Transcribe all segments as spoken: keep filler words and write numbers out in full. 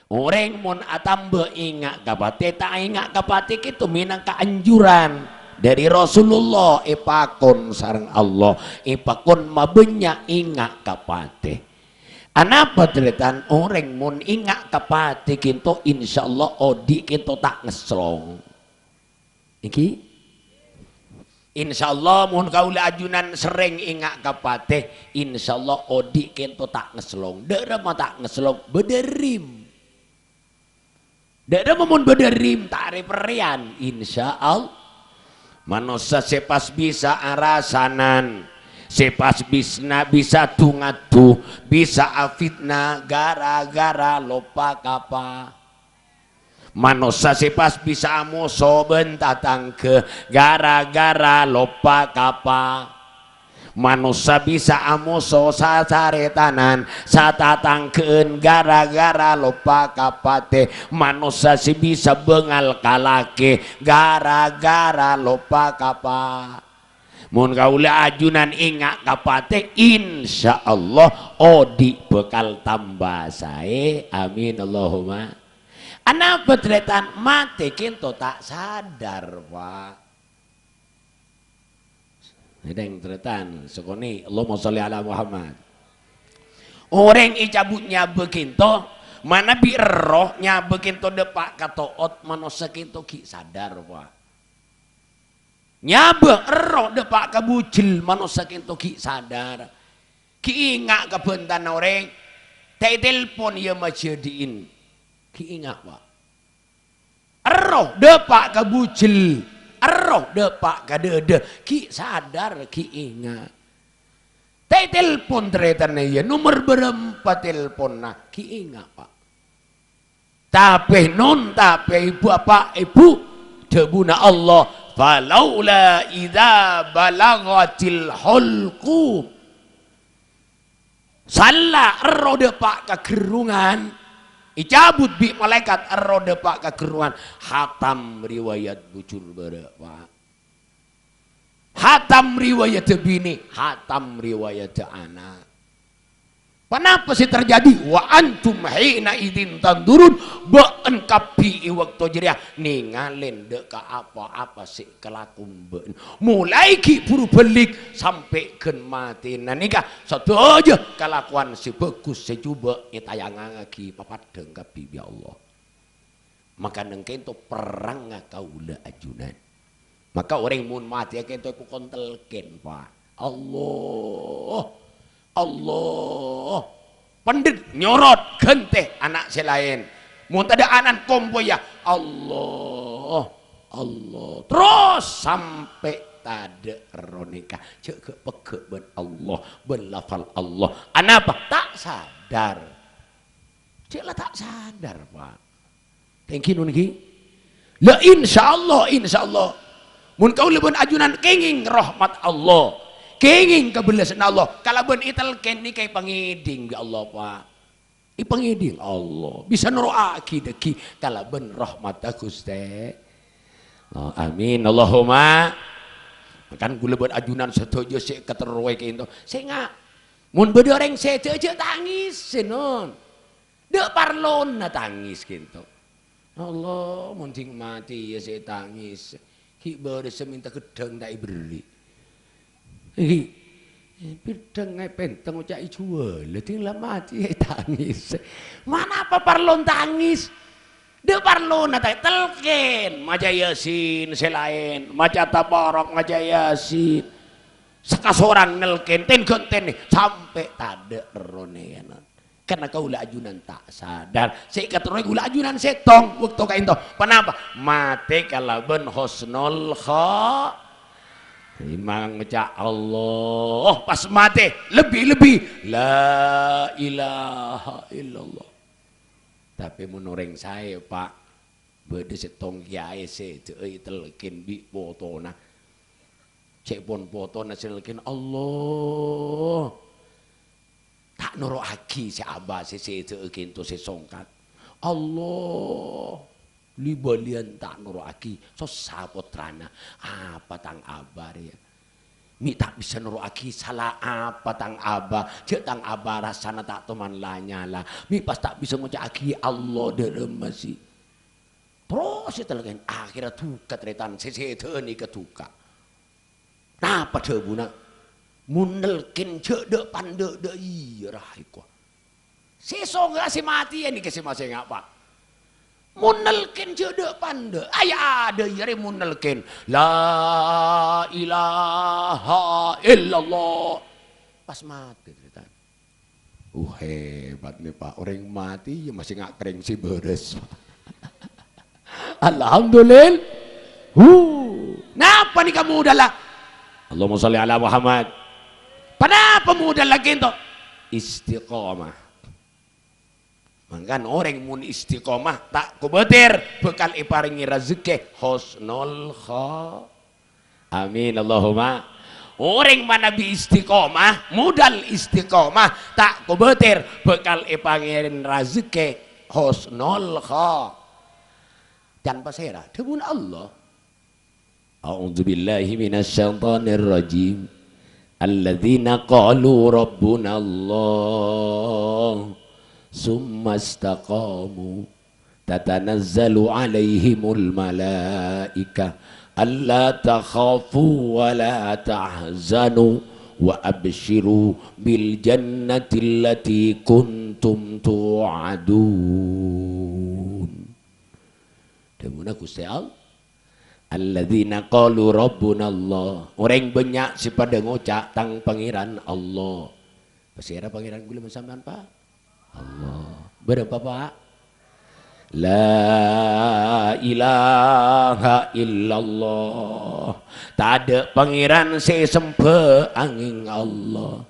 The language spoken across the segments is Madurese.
Orèng mon atamba enga' ka patè, ta' enga' ka patè kèto mènangka anjuran dhâri Rasulullah, èpakon sareng Allah, èpakon mabânnya' enga' ka patè. Anapa, tarètan? Orèng mon enga' ka patè kèto, insyaallah odi' kèto ta' ngeslong. Ngghi? Insyaallah, mon kaulâ ajunan serrèng enga' ka patè, insyaallah odi' kèto ta' ngeslong. Dhâ'ramma ta' ngeslong? Bâdâ rim. Dhâ'ramma mon bâdâ rim, ta' rè-perrèyan, insyaallah. Manossa sè pas bisa arasanan, sè pas bisna bisa du-ngadu, bisa afitna gara-gara loppa kapa. Manossa sè pas bisa amoso bân tatangghâ gara-gara loppa kapa. Manossa bisa amoso sataretanan, satatangghâ'ân gara-gara loppa ka patè. Manossa sè bisa bângal ka lakè gara-gara loppa kapa. Mon kaulâ ajunan enga' ka patè, insyaallah odi' bhâkal tamba saè. Amin, Allahumma. Anapa, tarètan? Matè kènto ta' sadar, Pa'. Ngèdhing, tarètan, sakonè', Allahumma sholli ala Muhammad. Orèng ècabut nyabâ kènto, manabi erroh nyabâ kènto dâpa' ka to'ot, manossa kènto ghi' sadar, Pa'. Nyabâ erroh dâpa' ka bujel, manossa kènto ghi' sadar. Ghi' enga' ka bhântana orèng, ta' ètelpon, iyâ, majâdi'in. Ghi' enga', Pa'. Erroh dâpa' ka bujel, erroh dâpa' ka dâdâ, ghi' sadar, ghi' enga'. Ta' ètelpon tarètanna, iyâ, nomer bârâmpa telponna, ghi' enga', Pa'. Tapè non, tapè, Bapa', Ibu, dhâbuna Allah, "Falaula idza balaghatil hulqum." Salla erroh dâpa' ka gherrungan, ècabut bi' malaèkat erroh dâpa' ka gherrungan, hatam riwayat bujur bârâ', Pa'. Hatam riwayadda binè, hatam riwayadda ana'. Ponapa sè terjadi? "Wa antum hina idzin tanzurun," bâ'en kabbhi è bâkto jârèya nèngalè endâ' ka apa-apa sè èkalako bâ'en. Molaè ghi' buru bâlik sampè' ghân matèna nèka, sadhâjâ kalakowan sè bhâghus sè jhubâ' ètayangngaghi papaddhâng kabbhi bi' Allah. Maka nèng kènto perrangnga kaulâ ajunan. Maka orèng mon matèya kènto èpokon telkèn, Pa'. Allah, Allah. Pendhet nyorot ghântè ana' sè laèn. Mon tadâ' ana'na kompoyya, Allah, Allah. Terros sampè' tadâ' erroh nèka. Jhâ' ghâ'-pegghâ' bân Allah, bân lafal Allah. Anapa? Ta' sadar. Cè' la ta' sadar, Pa'. Tèngghi non ghi. La, insyaallah, insyaallah. Mon kaulâ bân ajunan kèngèng rahmat Allah, kèngèng kabellasânna Allah, kalabân ètelkèn nèka èpangèdhing bi' Allah, Pa'. Èpangèdhing Allah. Bisa noro'aghi dhâggi' kalabân rahmatta Ghustè. Oh, amin. Allahumma. Kan kaulâ bân ajunan sadhâjâ sè katerrowè kènto. Sènga'. Mon bâdâ orèng sèdhâ, jhâ' tangis, non. Dâ' parlona tangis kènto. Allah, mon dhing matèya sè tangis. Ghi' bârâssa mènta ghâddhâng ta' èberri'. Ghi', bidhâng aè pèntèng oca' èjhuwâlâ, dhing la matèya tangis. Manapa parlona tangis? Dâ' parlona ta' ètelkèn, maca Yasin sè laèn, maca Tabarok, maca Yasin. Sakasorang nelkèn, ten-ghântèn, sampè' tadâ' erroh nèka. Karna kaulâ ajunan ta' sadar. Sè èkaterrowè kaulâ ajunan sèttong bâkto ka'ènto. Ponapa? Matè kalabân husnul kha-, imang ngoca' Allah. Pas matè, lebbi-lebbi, "La ilaha illallah." Tapè mon orèng saè, Pa', bâdâ sèttong kèyaè sè dâ'â ètelkèn bi' potona. Cè' pon potona sè nelkèn, Allah. Ta' noro'aghi sè abâ' sè sèdhâ'â kènto sè songkat. Allah. Li-bâliyân ta' noro'aghi, sossa pottrana. Apa tang abâ' rèya? Mi' ta' bisa noro'aghi sala apa tang aba, jhâ' tang aba rassana ta' toman la-nyala. Mi' pas ta' bisa ngoca'aghi Allah dhâremma sè. Terros sè telken, akhirnya duka, tarètan, sè sèdhâna ka duka. Napa dhâbuna? Mon nelken jhâ' dâ'-pandâ' dâ' iyâ, ra, iko. Sè sogâ sè matèya nèka sè masènga', Pa'. Mon nelken jhâ' dâ'-pandâ', ay adâ iyâ rè mon nelken, "La ilaha illallah." Pas matè, tarètan. Uh, hebat nè, Pa'. Orèng matè iyâ masènga' kerrèng sè bârâs, Pa'. Alhamdulillah. Hu. Napa nèka modalla? Allahumma sholli ala Muhammad. Ponapa modalla kènto? Istiqomah. Mangkana orèng mon istiqomah ta' kobâtèr bhâkal èparèngè rajhekkè husnul kha-, Amin, Allahumma. Orèng manabi istiqomah, modal istiqomah, ta' kobâtèr bhâkal èparèngè rajhekkè husnul kha-, Can pasèra? Dhâbuna Allah. A'udzubillahi minasyaitonirrajim. Alladzina qalu rabbunallah, tsumma istaqamu, tatanazzalu 'alaihimul malaikah, alla takhafu wa la tahzanu, wa absyiru bil jannati allati kuntum tu'adun. Dhâbuna Ghustè Allah. Alladzina qalu rabbunallah. Orèng bânnya' sè padâ ngoca', "Tang Pangèran Allah." Pasèra Pangèran kaulâ bân sampèyan, Pa'? Allah. Bârâmpa, Pa'? La ilaha illallah. Tadâ' pangèran sè èsemba angèng Allah.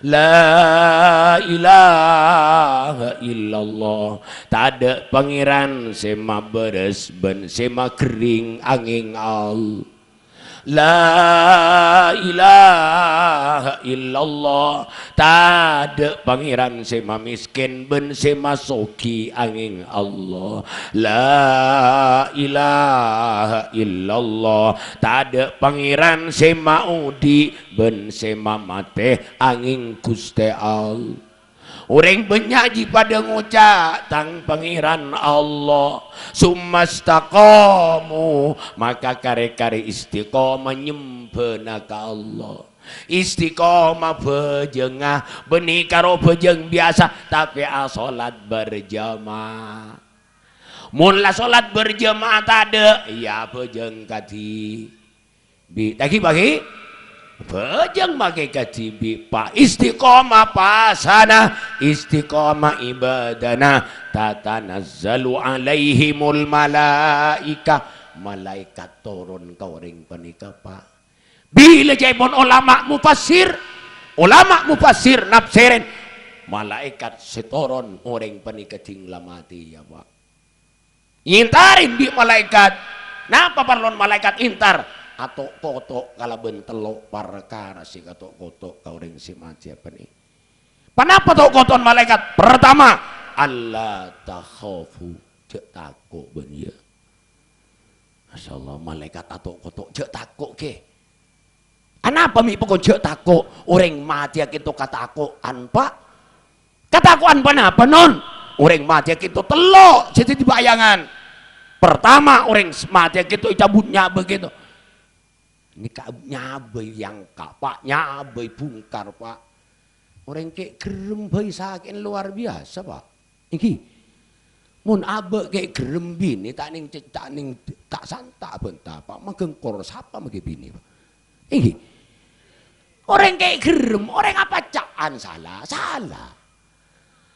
La ilaha illallah. Tadâ' pangèran sè mabârâs bân sè maghering angèng Allah. La ilaha illallah. Tadâ' pangèran sè mamèskèn bân sè masoghi angèng Allah. La ilaha illallah. Tadâ' pangèran sè maodi' bân sè mamatè angèng Ghustè Allah. Orèng bânnya' jiyâ padâ ngoca', "Tang Pangèran Allah." Summastaqamu, maka karè-karè istiqomah nyembhâna ka Allah. Istiqomah bhâjângnga bânnè karo bhâjâng biyasa, tapè asholat berjamaah. Mon la sholat berjamaah tadâ', iyâ bhâjâng kadhi bi-, taghi bagi? Bhâjâng makè kadhi bi', Pa'. Istiqomah pasana, istiqomah ibadana. Tatanazzalu 'alaihimul malaikah. Malaèkat toron ka orèng panèka, Pa'. Bilâ ca'èpon olama mufassir, olama mufassir nafsèrèn, malaèkat sè toron orèng panèka ding la matè, ya, Pa'. Èntarè bi' malaèkat. Napa parlona malaèkat èntar? Ato'-koto' kalabân tello' parkara sè kato'-koto' ka orèng sè matèya panè. Ponapa to'-koto'na malaèkat? Pertama, "Alla takhafu," jhâ' tako' bân iyâ. Masyaallah, malaèkat ato'-koto', jhâ' tako', ghi. Anapa mè' pokok jhâ' tako'? Orèng matèya kènto katako'an, Pa'. Katako'an ponapa, Non? Orèng matèya kènto tello' sè dhâddhi bayangan. Pertama, orèng s-, matèya kènto ècabut nyabâ kènto. Nèka nyabâ èangka', Pa', nyabâ èbungkar, Pa'. Orèng kè' gherrem bhâi sakè'na lowar biyasa, Pa'. Èngghi. Mon abâ' kè' gherrem binè ta' nèng ce-, ta' nèng ta' santa' bânta, Pa'. Magengkor sapa maghi binè, Pa'? Èngghi. Orèng kè' gherrem, orèng apa ca'an sala? Sala.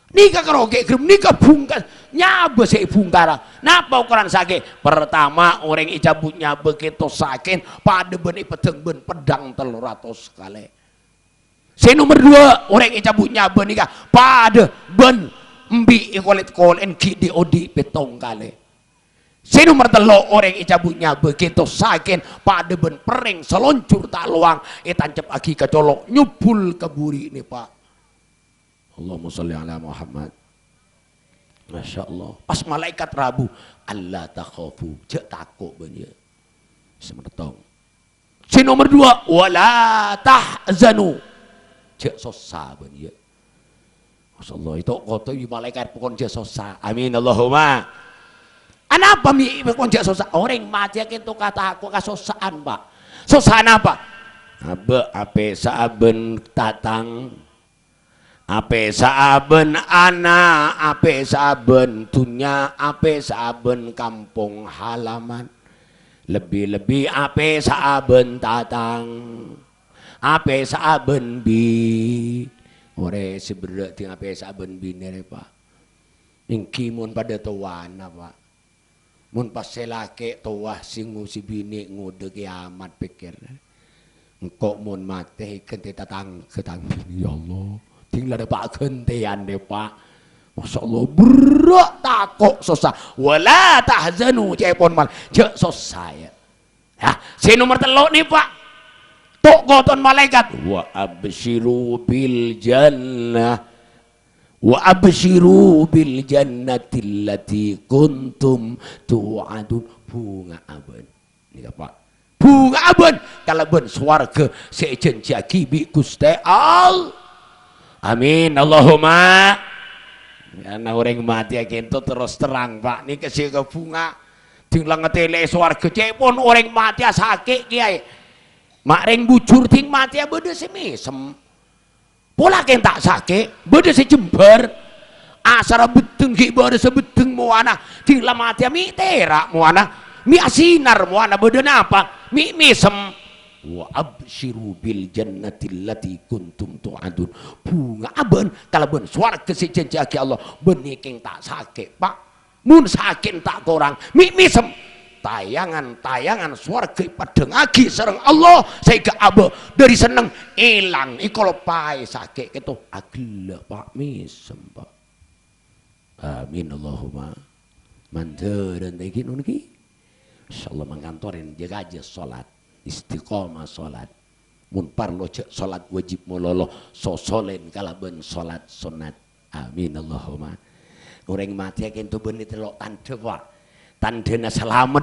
Nèka karo kè' gherrem, nèka bungkas, nyabâ sè èbungkara. Napa okoran sakè'? Pertama, orèng ècabut nyabâ kènto sakè'na padâ bân èpeddhâng bân peddhâng tello ratos kalè. Sè nomer duwâ', orèng ècabut nyabâ nèka padâ bân embi' èkolèt-kolè'èn ghi' dhi'-odhi' pèttong kalè. Sè nomer tello', orèng ècabut nyabâ kènto sakè'na padâ bân perrèng salonjhur ta' lowang ètanceppaghi ka colo' nyobbhul ka buri'na, Pa'. Allahumma sholli ala Muhammad. Masya Allah. Pas malaèkat rabu, "Alla takhafu," jhâ' tako' bân iyâ. Semertong. Sè nomer dua, "Wa la tahzanu." Jhâ' sossa bâ'na, yâ. Masyaallah, èto' koto bi' malaèkat pokon jhâ' sossa. Amin, Allahumma. Anapa mè' pokon jhâ' sossa? Orèng matè kento katako' kasossa'an, Pak. Sossa anapa? Abâ' apè saabân tatang. Apè saabân ana', apè saabân dhunnya, apè saabân kampong halaman. Lebbi-lebbi apè saabân tatang. Apè saabân bi-, orè sè berrâ' ding apè saabân binè rè, Pak. Èngghi mon padâ towana, Pak. Mon pas sè lakè' towa sè ngosè binè ngodâ kèyamat, pèkkèr. Engko' mon matè èghântè tatangghâ tang binè, ya Allah. Ding la dâpa' ghântèyan, Pak. Masyaallah, berrâ' tako' sossa. "Wa la tahzanu," ca'èpon mal-, jhâ' sossa, yâ. Yâ, sè nomer tello' nè, Pak. To' koton malaèkat. "Wa absyiru bil jannah." "Wa absyiru bil jannati allati kuntum tu'adun." Bhunga'a bâ'na. Nèka, Pak. Bhunga'a bâ'na kalabân sowarghâ sè èjhânjhiyaghi bi' Ghustè All-, Amin, Allahumma. Karna orèng matèya kento terros terrang, Pak. Nèka sè kabhunga. Ding la ngatèlè'è sowarghâ. Ca'èpon orèng matèya sakè', Kèyaè. Ma' rèng bujur ding matèya bâdâ sè mèsem. Pola kèng ta' sakè', bâdâ sè jembhâr. Asarra beddheng ghi' bârâssa beddheng mowana, ding la matèya mè' tèra' mowana, mè' asinar mowana, bâdâ napa? Mè' mèsem. "Wa absyiru bil jannati allati kuntum tu'adun." Bhunga'a bâ'na kalabân sowarghâ sè èjhânjhiyaghi Allah, bânnè kèng ta' sakè', Pak. Mon sakè'na ta' korang, mè' mèsem. Tayangan-tayangan sowarghâ èpaddhângngaghi sareng Allah, saèngghâ abâ' dâri senneng èlang, èkaloppaè sakè' kento. Aghellâ', Pak, mèsem, Pak. Amin, Allahumma. Mandhâr èngghi nèka. Insyaallah mangkantorèn jâgâ jâ salat, istiqomah salat. Mon parlo jhâ' salat wajib malolo, sosolèn kalabân salat sonnat. Amin, Allahumma. Orèng matèya kento bânnè tello' tandhâ, Pak. Tandhâna salamet,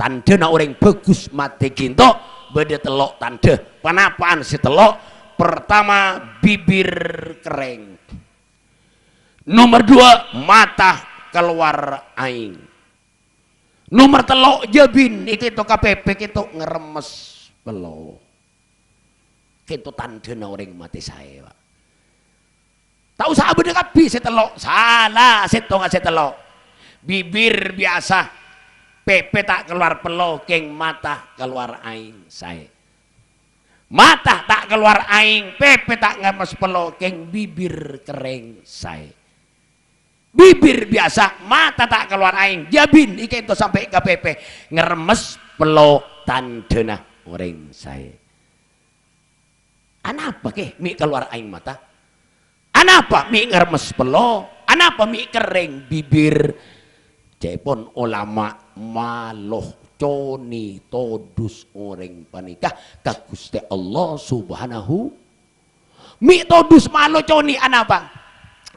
tandhâna orèng bhâghus matè kento bâdâ tello' tandhâ. Panapa'an sè tello'? Pertama, bibir kerrèng. Nomer dua, mata kalowar aèng. Nomer tello', jhâbin, èkento ka pèpè, kento ngeremmes pello. Kento tandhâna orèng matè saè, Pak. Ta' osa abâdâ kabbhi sè tello', sala sèttonga sè tello'. Bibir biyasa, pèpè ta' kalowar pello, kèng mata kalowar aèng saè. Mata ta' kalowar aèng, pèpè ta' ngeremmes pello, kèng bibir kerrèng saè. Bibir biyasa, mata ta' kalowar aèng, jhâbin, èkento sampè' ka pèpè, ngeremmes pello tandhâna orèng saè. Anapa kè mè' kalowar aèng mata? Anapa mè' ngeremmes pello? Anapa mè' kerrèng bibir? Ca'èpon olama, malo, conè, todus orèng panèka ka Ghustè Allah Subhanahu. Mè' todus malo conè anapa?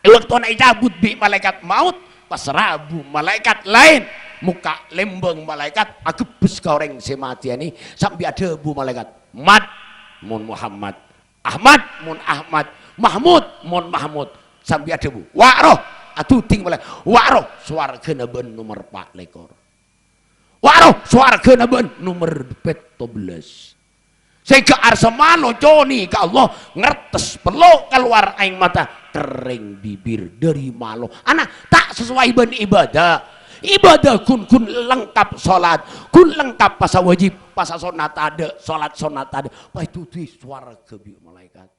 È bâktona ècabut bi' malaèkat maot, pas rabu malaèkat laèn, mokka' lèmbâng malaèkat agebbhâs ka orèng sè matèya nè, sambi adhâbu malaèkat, "Mat, mon Muhammad, Ahmad, mon Ahmad, Mahmud, mon Mahmud." Sambi adhâbu, "Wa' roh," adhuding malaèkat, "Wa' roh, sowarghâna bâ'na nomer pa' lèkor." Wa' roh, sowarghâna bâ'na nomer pètto bellâs. Saèngghâ arsa malo conè ka Allah, ngertes pello kalowar aèng mata, kerrèng bibir dâri malo. Ana, ta' sasowai bân ibadah. Ibadah ghun-ghun lengkap salat, ghun lengkap pasa wajib, pasa sonnat tadâ', salat sonnat tadâ'. Pas èdhudhuwi sowarghâ bi' malaèkat.